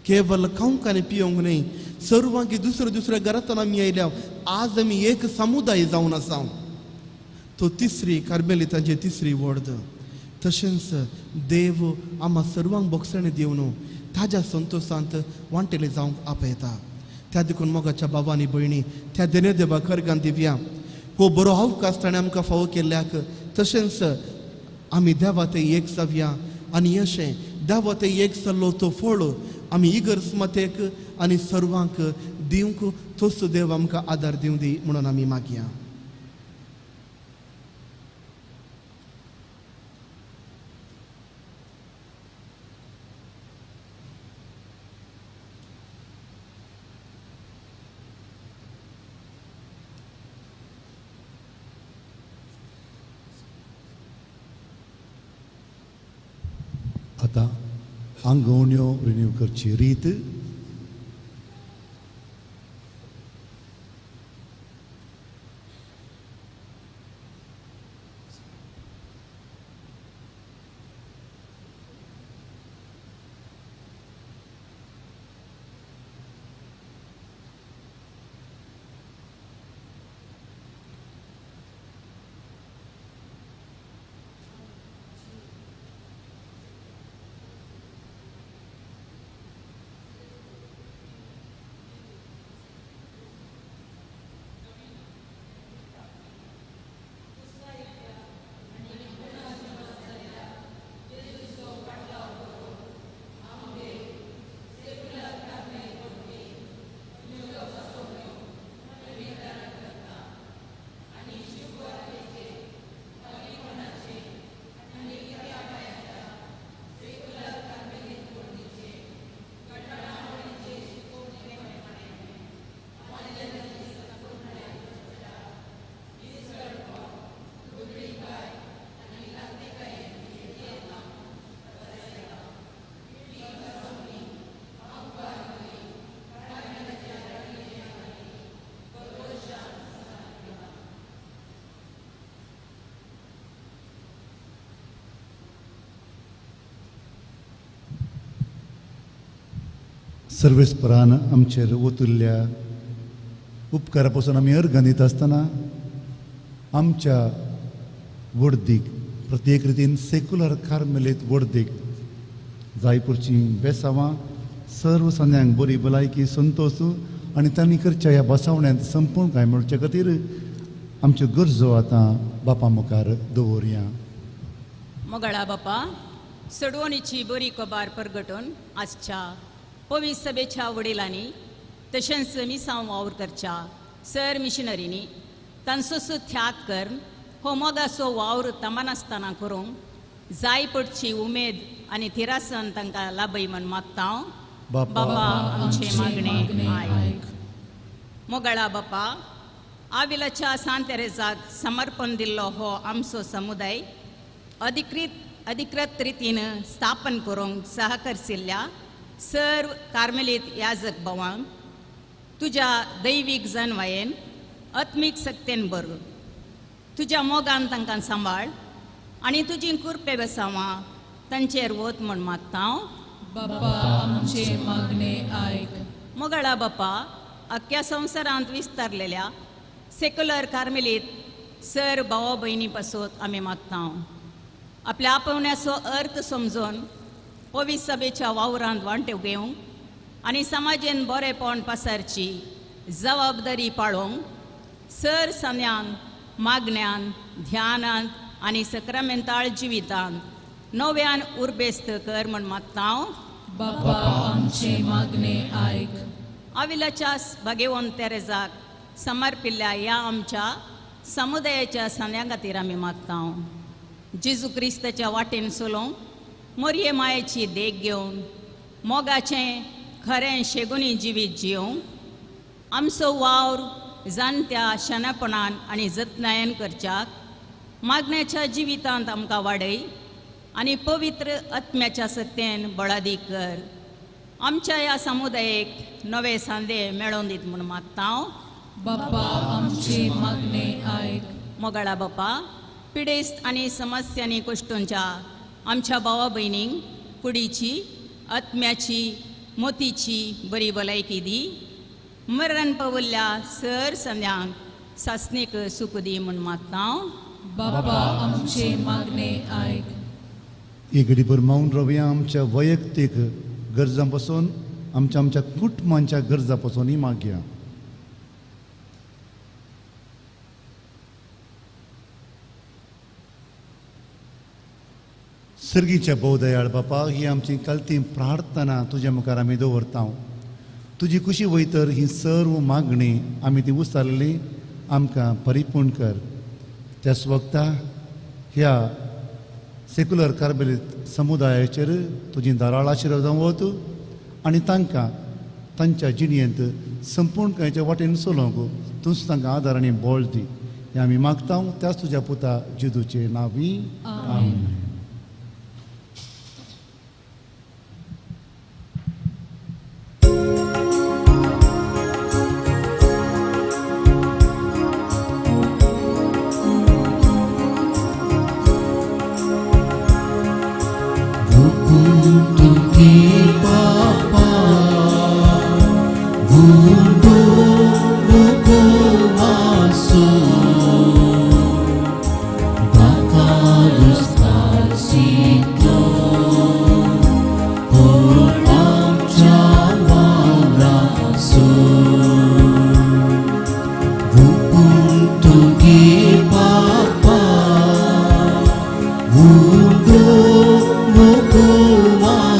[SPEAKER 5] केवल खावंक आनी पिवंक न्हय, सर्वांक दुसऱ्या दुसऱ्या घरांतल्यान आमी आयल्या. आज आमी एक समुदाय जावन आसा. तो तिसरी कार्मेलितांची तिसरी वॉर्ड. तशेंच देव आमा सर्वांक बोगसणें दिवन ताज्या संतोशांत वांटेले जावंक आपयता. त्या देखून मोगाच्या बाबा आनी भयणी, त्या धने देवा करगां दिवया. हो बरो अवकाश ताणें आमकां फावो केल्ल्याक. तशेंच आमी देवा थंय एक जावया आनी अशें देवा थंय एक जाल्लो तो फळ आमी इगर्ज मातेक आनी सर्वांक दिवंक तोच देव आमकां आदार दिवं दी म्हणून आमी मागया.
[SPEAKER 4] आतां आंगवण्यो रिन्यू करची रीत. सर्वेस्परान आमचेर ओतुल्ल्या उपकारा पासून आमी अर्गां दिता आसतना आमच्या वडदीक प्रत्येक रितीन सेक्युलर कार्मेलीत वडदीक जायपूरची बेसांवां सर्व संद्यांक बरी भलायकी संतोश आनी तांणी करच्या ह्या बसावण्यांत संपूर्ण काय मेळचे खातीर आमच्यो गरजो आतां बापा मुखार दवरया.
[SPEAKER 6] मोगळा बापा, सडवणीची बरी कबार परगटून आजच्या पवीस सभेच्या वडिलांनी तशेंच मिसांव वावर करच्या सर मिशनरींनी तांचो त्याग कर हो मोगाचो वावर तमानासतना करूंक जाय पडची उमेद आनी थिरासन तांकां लाभय म्हण मागता. बाबा आमचे मागणे आयक. मोगाळा बापा, आविलाच्या सांत तेरेजाक समर्पण दिल्लो हो आमचो समुदाय अधिकृत रितीन स्थापन करूंक सहकरशिल्ल्या सर्व कार्मेलीत याजक भावांक तुज्या दैवीक जनवायेन आत्मीक सक्तेन भर, तुज्या मोगान तांकां सांबाळ आनी तुजी कृपे बेसांवां तांचेर वत म्हण मागता.
[SPEAKER 1] बापा आमचे मागणे आयक.
[SPEAKER 6] मोगाळा बापा, अख्ख्या संवसारांत विस्तारलेल्या सेक्युलर कार्मेलीत सर भावा भयणी पासत आमी मागता. आपल्या आपोवण्याचो अर्थ समजून पवीस सभेच्या वावरांत वांटो घेवंक आनी समाजेन बरेपण पसरची जबाबदारी पाळोवंक सर सान्यांक मागण्यान ध्यानांत आनी सक्रामेंताळ जिवितांत नव्यान उर्बेस्त कर म्हण मागता.
[SPEAKER 1] बापा आमचे मागणे आयक.
[SPEAKER 6] आविलाच्या भागेवन तेरेजाक समर्पिल्ल्या ह्या आमच्या समुदायाच्या सान्यां खातीर आमी मागता. जेजू क्रिस्ताच्या वाटेन चलोवंक मोरये मायेची देख घेवन मोगाचें खरें शेगुनी जिवीत जियोवंक आमचो वावर जाणत्या शाणेपणान आनी जतनायेन करच्याक मागण्याच्या जिवितांत आमकां वाडय आनी पवित्र आत्म्याच्या सत्तेन बळादीक कर. आमच्या ह्या समुदायेक नवे सांदे मेळोवन दीत म्हूण मागता.
[SPEAKER 1] बापा आमचे मागणे आयक.
[SPEAKER 6] मोगाळा बापा, पिडेस्त आनी समस्यांनी कश्टोंच्या आमच्या भावा भयणींक कुडीची आत्म्याची मोतीची बरी भलायकी दी. मरण पावल्ल्या सर संद्यांक सासणीक सुख दी म्हूण मागता.
[SPEAKER 1] बापा आमचे मागणे आयक.
[SPEAKER 4] एक घडीभर मौन रावया. आमच्या वैयक्तीक गरजां पासून आमच्या आमच्या कुटुंबांच्या गरजां पासूनय मागया. सर्गीच्या भोवदयाळ बापा, ही आमची कलती प्रार्थना तुज्या मुखार आमी दवरता. तुजी खुशी वयतर ही सर्व मागणी आमी ती उसारली आमकां परिपूर्ण कर. त्याच वक्ता ह्या सेक्युलर कार्मेलीत समुदायाचेर तुजी दाराळ आशिर्वाद वत आनी तांकां तांच्या जिणेंत संपूर्ण कांयच्या वाटेन चलोवंक तूंच तांकां आदार आनी बळ दी. हें आमी मागता त्याच तुज्या पुता जेजूचे नांवी. आमेन.
[SPEAKER 3] Papa,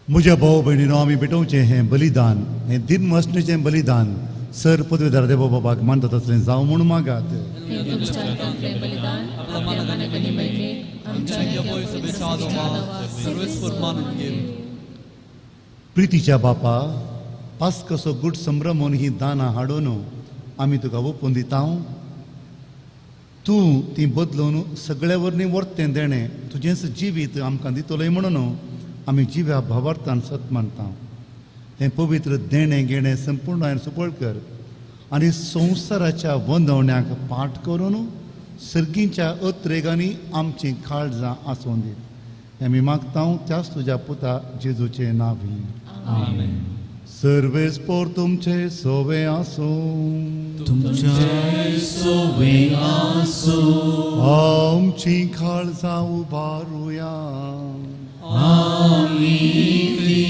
[SPEAKER 4] म्हज्या भाव भयणीनो, आमी भेटोवचें हें बलिदान, हें दिनमसणेचें बलिदान सर पदवीदार देवा बाबाक मानता तसलें जावं म्हूण मागात.
[SPEAKER 1] हें तुमच्या हातांतलें बलिदान आपल्या मनाक आनी महिमेक आमच्या
[SPEAKER 3] आमच्या
[SPEAKER 1] ह्या
[SPEAKER 3] पवित्र
[SPEAKER 1] पवित्र
[SPEAKER 3] सभेच्या नांवाक सर्वेस्पर मानून घेवं.
[SPEAKER 4] प्रितीच्या बापा, पास्कसो गूट संभ्रमून ही दानां हाडून आमी तुका ओपून दिता. तूं ती बदलून सगळ्या वरवीं वर्तें देणें तुजेंच जिवीत आमकां दितलें म्हणून आमी जिव्या भावार्थान सत मानता. तें पवित्र देणें घेणें संपूर्ण सुपळ कर आनी संवसाराच्या वंदवण्याक पाठ करून सर्गींच्या अत्रेगांनी आमचीं काळजां आसून दीत. आमी मागता त्याच तुज्या पुता जेजूचें नांवी.
[SPEAKER 3] आमेन.
[SPEAKER 4] सर्वेस्पोर तुमचे सोवे आसूं.
[SPEAKER 3] तुमचे सोवे आसूं.
[SPEAKER 4] आमची काळजां उबारुया.
[SPEAKER 3] आमी ती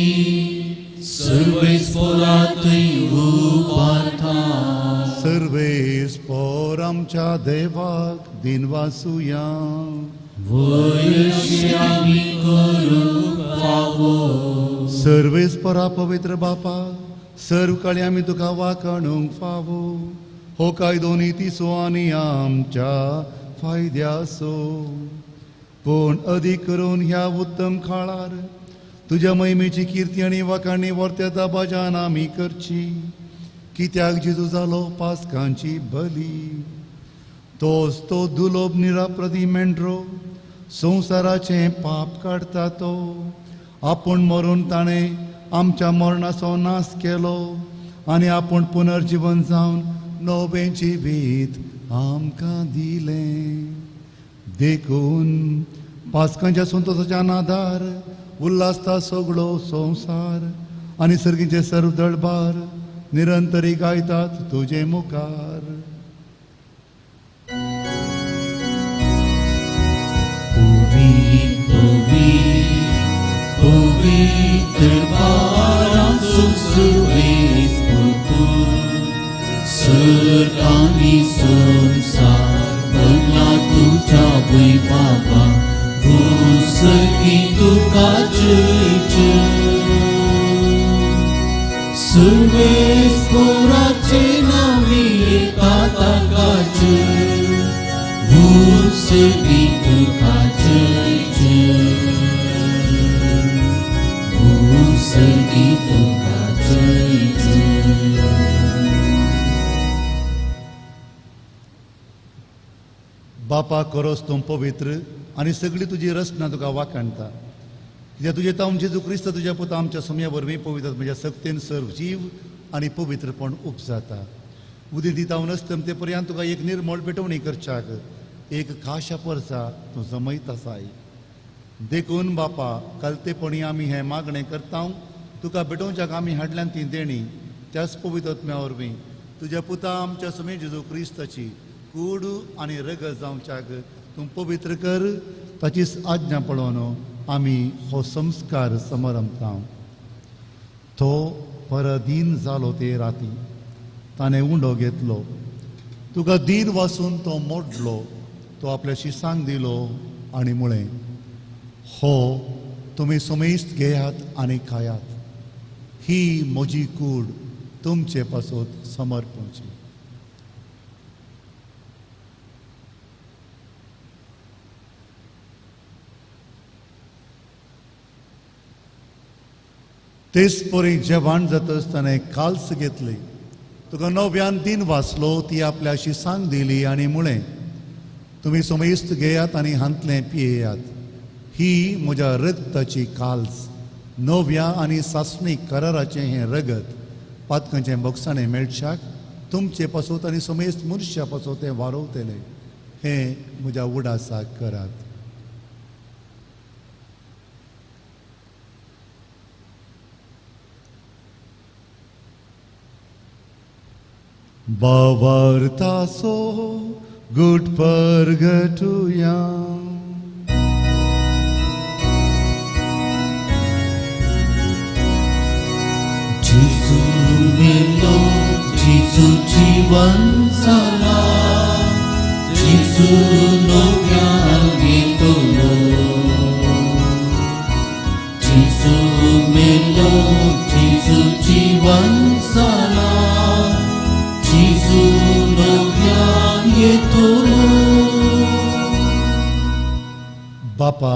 [SPEAKER 3] सर्वेस्पोरातय उबारता.
[SPEAKER 4] सर्वेस्पोर आमच्या देवाक दिनवासुया.
[SPEAKER 3] वयशी आमी करूंक फावो.
[SPEAKER 4] सर्वेस्पोरा पवित्र बापा, सर्व काळी आमी तुका वाखाणूंक फावो. हो कायदो नितीचो आनी आमच्या फायद्याचो, पूण अदीक करून ह्या उत्तम काळार तुज्या महिमेची किर्ती आनी वाखाणी वर्त्या भजन आमी करची. कित्याक जेजू जालो पास्कांची बली, तोच तो दुलोब निराप्रदी मेंढरो संवसाराचें पाप काडटा. तो आपूण मरून ताणें आमच्या मरणाचो नाश केलो आनी आपूण पुनर्जिवन जावन नवें जिवीत आमकां दिलें. देखून पास्कांच्या संतोसाच्या नादार उल्हासता सगळो संवसार आनी सर्गीचे सर्व दळबार निरंतरी गायतात तुजे मुखार.
[SPEAKER 3] पवित्र बारांचो सर्वेस्पोर सर्ग आनी संवसार भरला तुज्या वैभवा, भूसर्गी तुका जय जय. सर्वेस्पोराचे नांवी येता ताका जय, भूसर्गी तुका जय जय. भूसर्गी तुका जय जय.
[SPEAKER 4] बापा, करोस तूं पवित्र आनी सगळी तुजी रचना तुका वाखाणटा. कित्याक तुजें तावन जेजू क्रिस्त तुज्या पुता आमच्या सोम्या वरवीं पवित्र म्हज्या सक्तेन सर्व जीव आनी पवित्रपण उपजाता. उदीं दितावन अस्तमते पर्यंत तुका एक निर्मळ पेटवणी करच्याक एक खाशा परसा तूं जमयत आसाय. देखून बापा, कलतेपणी आमी हें मागणें करता, तुका भेटोवच्याक आमी हाडल्यान ती देणी त्याच पवित्र आत्म्या वरवीं तुज्या पुता आमच्या सोम्या जेजू क्रिस्ताची कूड आनी रगत जावच्याक तूं पवित्र कर. ताचीच आज्ञा पळोवन आमी हो संस्कार समारंभता. तो परदीन जालो ते राती ताणें उंडो घेतलो, तुका दीन वासून तो मोडलो, तो आपल्या शिसांक दिलो आनी म्हळें, हो तुमी समेस्त घेयात आनी खायात, ही म्हजी कूड तुमचे पासत समर्पणची. तेच परी जेवण जातच ताणें काल्स घेतली, तुका नव्यान दिन वाचलो, ती आपल्या शिसांक दिली आनी म्हळें, तुमी समेस्त घेयात आनी हांतलें पियेयात, ही म्हज्या रगताची काल्स, नव्या आनी सासणीक कराराचें हें रगत पातकांचें बोगसाणें मेळच्याक तुमचे पासत आनी समेस्त मनशा पासत तें वारोवतलें. हें म्हज्या उडासाक करात. बावार्थासो गुट परगटुया.
[SPEAKER 3] जेजू मेलो, जेजू जीवन जाला, जेजू नव्यान येतलो. जेजू मेलो,
[SPEAKER 4] बापा,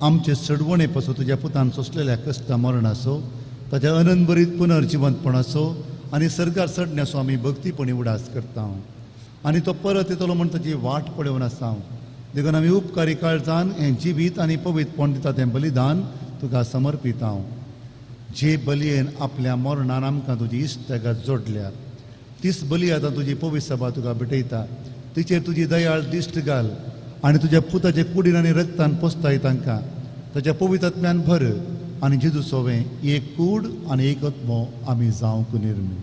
[SPEAKER 4] आमचे सडवणे पासून तुज्या पुतान सोंसलेल्या कश्टा मरणाचो, ताच्या अनंतभरीत पुनर्जिवंतपणाचो आनी सरकार चडण्याचो आमी भक्तीपणी उडास करता आनी तो परत येतलो म्हण ताची वाट पळोवन आसा. देखून आमी उपकारी काळजान हें जिवीत आनी पवित्रपण दिता तें बलिदान तुका समर्पित हांव. जे बलयेन आपल्या मरणान आमकां तुजी इश्टागत जोडल्या तीच बली आतां तुजी पवित्र सभा तुका भेटयता. तिचेर तुजी दयाळ दिश्ट घाल आनी तुज्या पुताचे कुडीन आनी रक्तान पोसताय तांकां. ताच्या पवित्र आत्म्यान भर आनी जेजू सोवें एक कूड आनी एक आत्मो आमी जावंक निर्मी.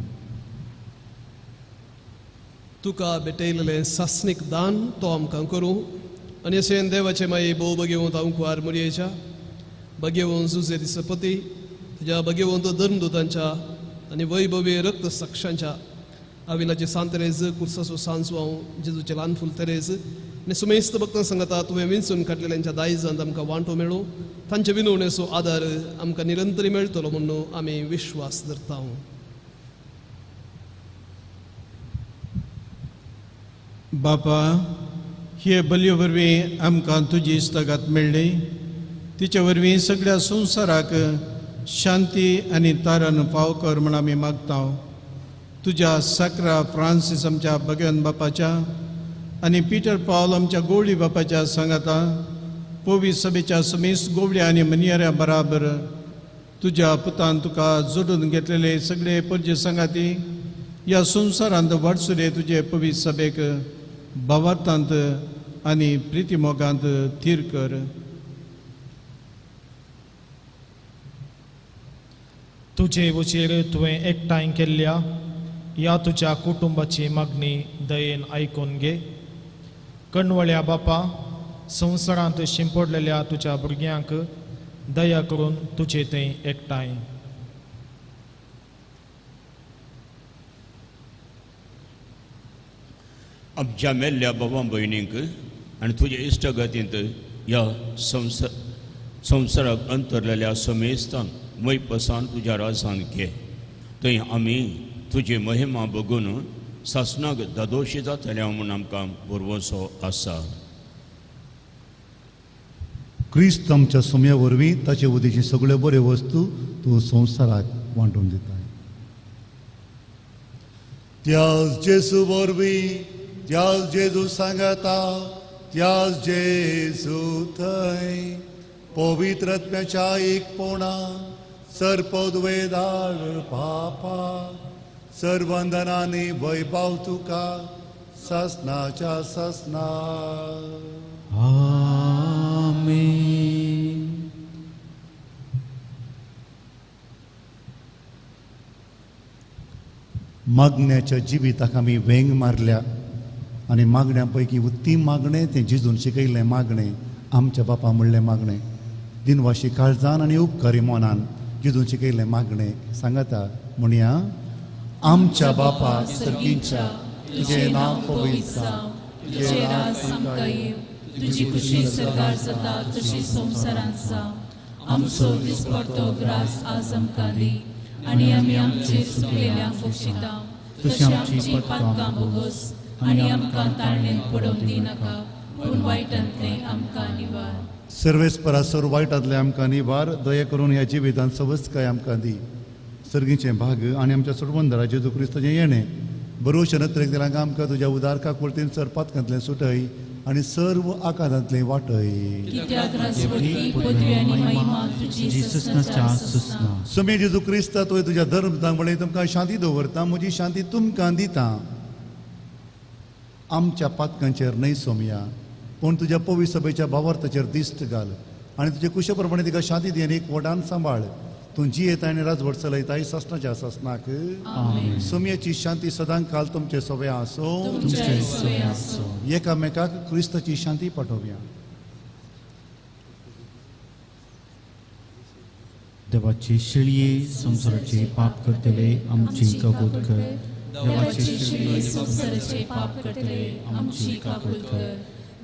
[SPEAKER 7] तुका भेटयलेलें सासणीक दान तो आमकां करूं आनी अशें देवाचे माई भोव भगेवंत आंकुवार मुरयेच्या भगेवंत जुजे दिसपती तुज्या भगेवंत धर्मदूतांच्या आनी वैभवी रक्त साक्षांच्या आविलाचे सांत तेरेज कुर्साचो सांजवांव जेजूचे ल्हान फूल तेरेज आनी सुमेस्त भक्तां सांगता तुवें विंचून काडलेल्यांच्या दायजांत आमकां वांटो मेळूं, तांचे विनवणेचो आदार आमकां निरंतरी मेळटलो म्हणून आमी विश्वास धरता.
[SPEAKER 8] बापा, हे बलये वरवीं आमकां तुजी इश्टागत मेळ्ळी. तिचे वरवीं सगळ्या संवसाराक शांती आनी तारण फाव कर म्हण आमी मागता. तुज्या साक्रा फ्रांसीस आमच्या भगवन बापाच्या आनी पिटर पावल आमच्या गोवळी बापाच्या सांगाता पवी सभेच्या समेस्त गोवळ्या आनी मनियाऱ्या बराबर तुज्या पुतान तुका जोडून घेतलेले सगळे परजे सांगाती ह्या संवसारांत वाडसुरे तुजे पवी सभेक भावार्थांत आनी प्रितीमोगांत थीर कर.
[SPEAKER 9] तुजे वचेर तुवें एकठांय केल्ल्या ह्या तुज्या कुटुंबाची मागणी दयेन आयकून घे. कणवळ्या बापा, संवसारांत शिंपडलेल्या तुज्या भुरग्यांक दया करून तुजे थंय एकठांय.
[SPEAKER 10] आमच्या मेल्ल्या बाबा भयणींक आनी तुज्या इश्टगतींत ह्या संवसाराक अंतरलेल्या समेस्तान मैपसान तुज्या राजान घे. थंय आमी तुजी महिमा बघून सासणाक दादोशी जातल्या म्हूण आमकां भरवंसो आसा.
[SPEAKER 4] क्रिस्त आमच्या सोम्या वरवीं ताचे उदेशी सगळ्यो बऱ्यो वस्तू तूं संवसाराक वांटून दिता. त्याच जेजू वरवीं, त्याच जेजू सांगता, त्याच जेजू थंय पवित्र आत्म्याच्या एकपणा सर्पद्वेदाळ पापा सर्वंदनानी वैभव तुका सासनाच्या सासना.
[SPEAKER 3] आमेन.
[SPEAKER 4] मागण्याच्या जिविताक आमी वेंग मारल्या आनी मागण्या पैकी उत्तीम मागणें तें जिजून शिकयल्लें मागणें, आमच्या बापा म्हणलें मागणें, दिनवाशी काळजान आनी उपकारी मनान जिजून शिकयल्लें मागणें सांगता. म्हणया, आमच्या बापा सर्गींच्या, तुजें नांव पवित्र जावं,
[SPEAKER 1] तुजें राज आमकां येवं, तुजी खुशी सरकार जाता तशी संवसारांत जावं. आमचो दिसपडतो ग्रास आज आमकां दी आनी आमी आमचे चुकलेल्यांक बक्षिता तशी आमची पातकां भोगोस आनी आमकां ताळणेंत पडोवंक दिनाका, पूण वायटांतलें आमकां निवार.
[SPEAKER 4] सर्वेस्परा सर्व वायटांतलें आमकां निवार. दया करून ह्या जिवितांत सवस्तकाय आमकां दी. सर्गीचें भाग आनी आमच्या सोडवंदरा जेजू क्रिस्ताचें येणें बरोवचें नत्रेक दिलांक आमकां तुज्या उदार काकुळतीन सर पातकांतलें सुटय आनी सर्व आकारांतलें वाटय. समे जेजू क्रिस्ता तुवें तुज्या धर्मदांक म्हणलें तुमकां शांती दवरता, म्हजी शांती तुमकां दिता. आमच्या पातकांचेर न्हय सोमया, पूण तुज्या पवित्र सभेच्या भावार्थाचेर दिश्ट घाल आनी तुजे कुशे प्रमाणे तिका शांती दी आनी एक वडान सांबाळ. तूं जियेता आनी राजवट चलयताय सासणाच्या सासणाक. सोमयेची शांती सदां काल तुमचे सोवे आसो. एकामेकाक क्रिस्ताची शांती पाठोवया.
[SPEAKER 3] देवाची शिळये संवसाराचे पाप करतले आमची कबूत कर.
[SPEAKER 1] देवाची शिळये संवसाराचे पाप करतले आमची काकूत कर.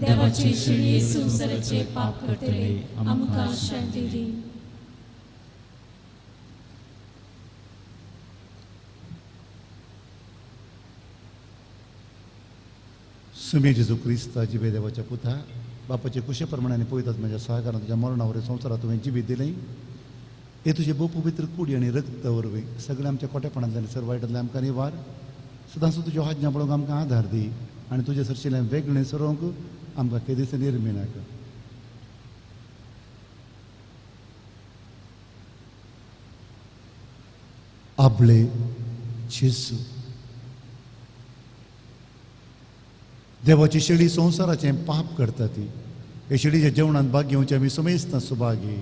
[SPEAKER 1] देवाची शिळये संवसाराचे पाप करतले आमकां शांती दी.
[SPEAKER 4] सुमे जेजू क्रिस्ता जिवे देवाच्या पुता बापाचे कुशे प्रमाणे आनी पवित्र आत्म्याच्या सहकारान तुज्या मरणा वरवीं संवसारात तुवें जिवीत दिलें. हे तुजे भोव पवित्र कुडी आनी रक्त वरवीं सगळें आमच्या खोटेपणांतल्यान सर वायटांतल्यान आमकां निवार. सदांच तुज्यो आज्ञा पळोवंक आमकां आदार दी आनी तुजे सरशिल्लें वेगळें सरोवंक आमकां केदीस निर्मिनाका. आपले जेजू देवाची शेळी संवसाराचें पाप करता ती हे शेळीच्या जेवणांत भाग घेवचे आमी समेस्तां सुभागी.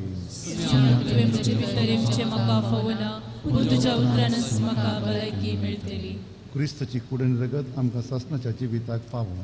[SPEAKER 4] क्रिस्ताची कूड आनी रगत आमकां सासणाच्या जिविताक पावों.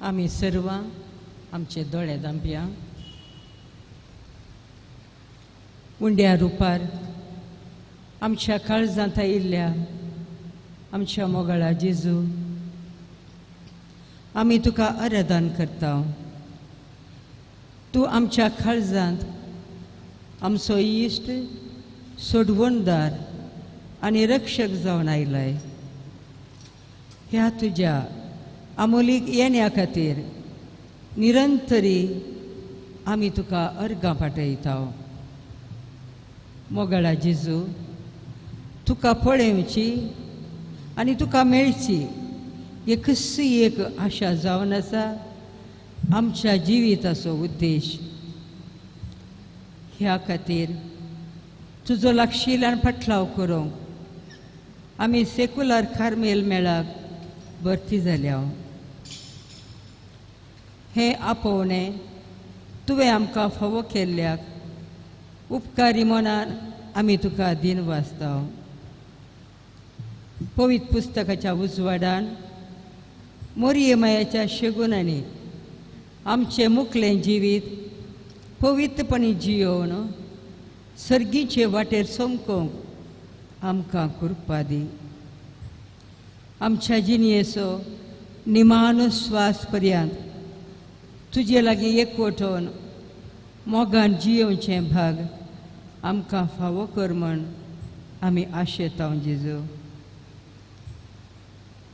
[SPEAKER 11] आमी सर्वां आमचे दोळे धांपया. उंड्या रुपार आमच्या काळजांत आयिल्ल्या आमच्या मोगाळा जेजू, आमी तुका आराधन करता. तूं आमच्या काळजांत आमचो इश्ट, सोडवणदार आनी रक्षक जावन आयलाय. ह्या तुज्या आमोलीक येण्या खातीर निरंतरी आमी तुका अर्गां पाठयता. मोगाळा जेजू, तुका पळेवची आनी तुका मेळची एकच एक आशा जावन आसा आमच्या जिविताचो उद्देश. ह्या खातीर तुजो लागशिल्ल्यान फाटलाव करूंक आमी सेकुलार कार्मेल मेळाक भरती जाल्या. हें आपोवणें तुवें आमकां फावो केल्ल्याक उपकारी मनान आमी तुका दिन वाचता. पवित्र पुस्तकाच्या उजवाडान मोरये मायाच्या शेगुनांनी आमचें मुखलें जिवीत पवित्रपणी जियोवन सर्गीचे वाटेर चमकोवंक आमकां कृपा दी. आमच्या जिणयेचो निमानो स्वास पर्यंत तुजे लागीं एकवटोवन मोगान जियेवचें भाग आमकां फावो कर म्हण आमी आशेतांव जेजू.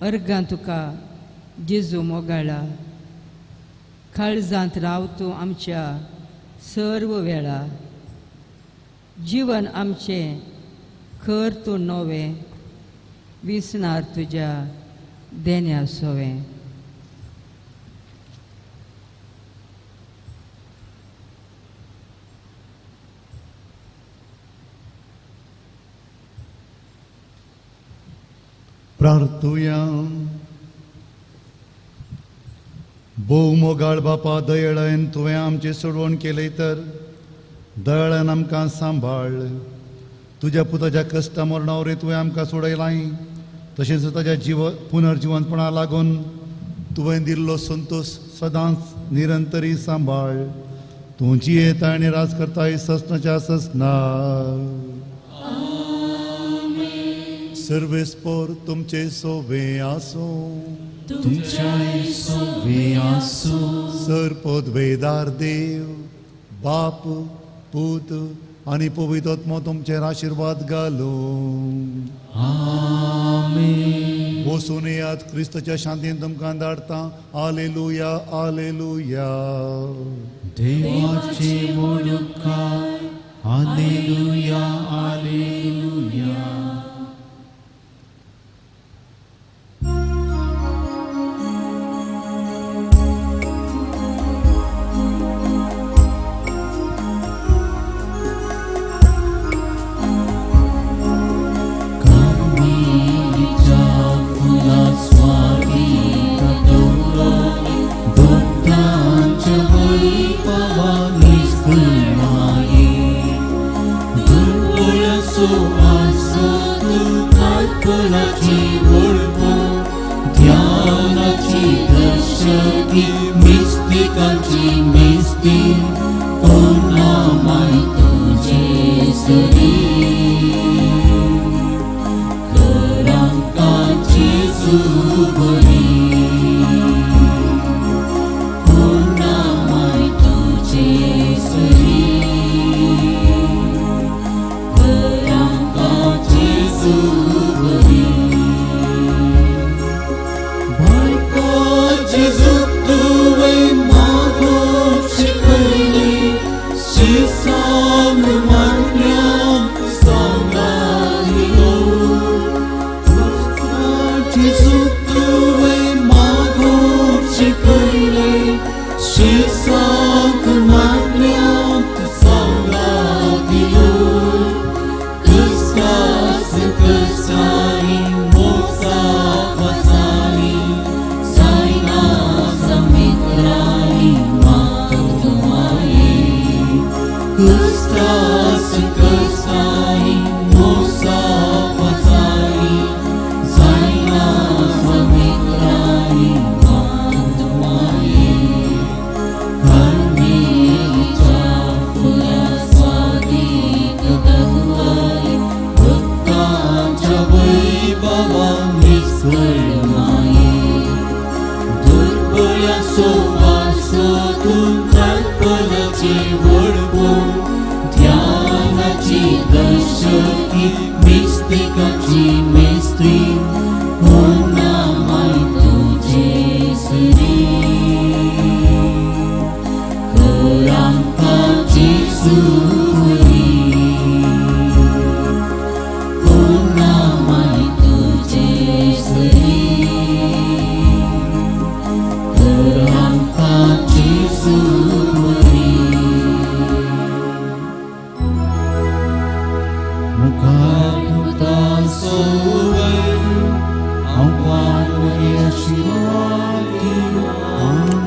[SPEAKER 11] अर्गां तुका जेजू मोगाळा, काळजांत राव तूं आमच्या सर्व वेळा. जिवन आमचें कर तूं नवें, विसनार तुज्या देण्या सोवें.
[SPEAKER 4] प्रार्थुया. भोव मोगाळ बापा, दयाळान तुवें आमचें सोडवण केलें तर दयाळान आमकां सांबाळ. तुज्या पुताच्या कश्टा मरणा वरवीं तुवें आमकां सोडयलाय, तशेंच ताज्या जीव पुनर्जिवंतपणा लागून तुवें दिल्लो संतोश सदांच निरंतरी सांबाळ. तूं जियेता आनी राज करताय ससनाच्या ससना. सर्वेस्पोर तुमचे सोवे आसूं,
[SPEAKER 3] तुमच्याय सोवे आसूं.
[SPEAKER 4] सर पदवेदार देव बाप पूत आनी पवित्र आत्मो तुमचेर आशिर्वाद घालूं.
[SPEAKER 3] आमेन.
[SPEAKER 4] वचून येयात, क्रिस्ताच्या शांतीन तुमकां धाडटा. आलेलुया, आलेलुया.
[SPEAKER 3] देवाचे व्हड उपकार. आलेलुया, आलेलुया. मिस्तिकाची मिस्ती कोणा माय तुझे सरी करांकाची सुबरी कोणा माय तुझे सरी करांकाची सुबरी बायको जेजू तुवें मागूंक शिकयली शिसान मारल्यान सांगायलो जेजू तुवें मागूंक शिकयली शिसाक मारल्यान सांगायलो क्रिस्तास क्रिस्तानी मोसा वसानी सायना समित्रानी मातुमाये क्रिस्तास क्रिस्तानी मोसा वसानी सायना समित्रानी मातुमाये कार्मेलीच्या फुला स्वादीक दवरली भक्तांच्या वैभवान निसरमाये दुर्बळ्या सोवासतून कल्पनाची वळवळ ध्यानाची दर्शकी मिस्तिकाची मिस्त्री कोणा माय तुझे सरी करांकाची सुरी कोणा माय तुझे सरी करांकाची सुरी. मुखार पुता सोवे आव्हान आशिर्वाद दिवं.